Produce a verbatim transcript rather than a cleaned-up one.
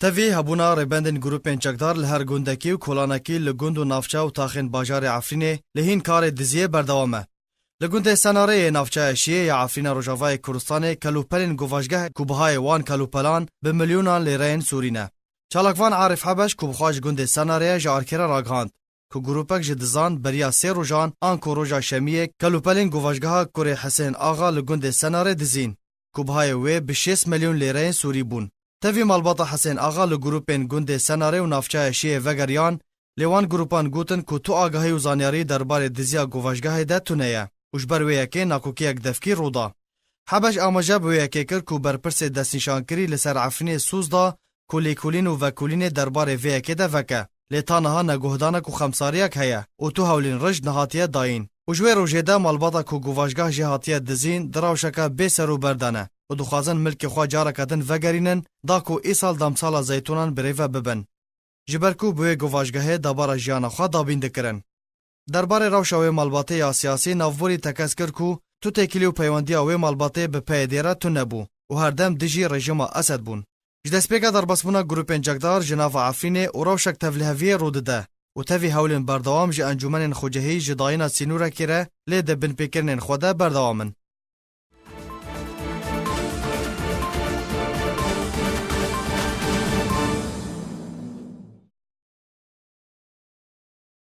Tevî hebûna rêbendên grûpên çekdar li her gundekî û kolanekî li gund û navçe û taxên bajarê Efrînê li hîn karê diziyê berdewam e. Li gundê Senarê yê navçeya Şiyê ya Efrîna Rojavayê Kurdistanê kelûpelên govajgeh ku bihayê wan kelûpelan bi milyonan lêreyên Sûrî ne. Çalakvan Arif Hebeş ku bixwe ji gundê Senarê ye ji Arkê re ragihand ku grûpek ji dizan beriya sê rojan anku roja Şemiyê kelûpelên govajgeha kurê Hisên Axa li gundê Senarê dizîn ku bihayê wê bi şêst milyon lêreyên Sûrî bûn. Tevî malbata Hisên Axa li grûpên gundê Senarê û navçeya Şiyê vegeriyan, lê wan grûpan gotin ku tu agahî û zanyarî derbarê diziya govajgehê de tune ye û ji ber wê yekê nakokiyek devkî rû da. Hebeş amaje bi wê yekê kir ku berpirsê destnîşankirî li ser Efrînê soz da ku lêkolîn û vekolînê derbarê vê yekê de veke, lê ta niha neguhdanek û xemsariyek heye û tu hewlên rijd nehatiye dayîn. Û ji wê rojê de malbata ku govajgeh jê hatiye dizîn di rewşeke bê ser û ber de ne û dixwazin milkê xwe careke din vegerînin, da ku îsal demsala zeytûnan birêve bibin. Ji ber ku bi wê govajgehê debara jiyana xwe dabîn dikirin. Derbarê rewşa wê malbatê ya siyasî navborî tekez kir ku tu têkilî û peywendiya wê malbatê bi P Y D'ê re tune bû û herdem dijî rejîma Esed bûn. Ji destpêka derbasbûna grûpên çekdar ji nava Efrînê û rewşek tevliheviyê rû dide û tevî hewlên berdewam ji encûmenên xwecihî ji dayîna sînorekê re lê di binpêkirinên xwe de berdewam in.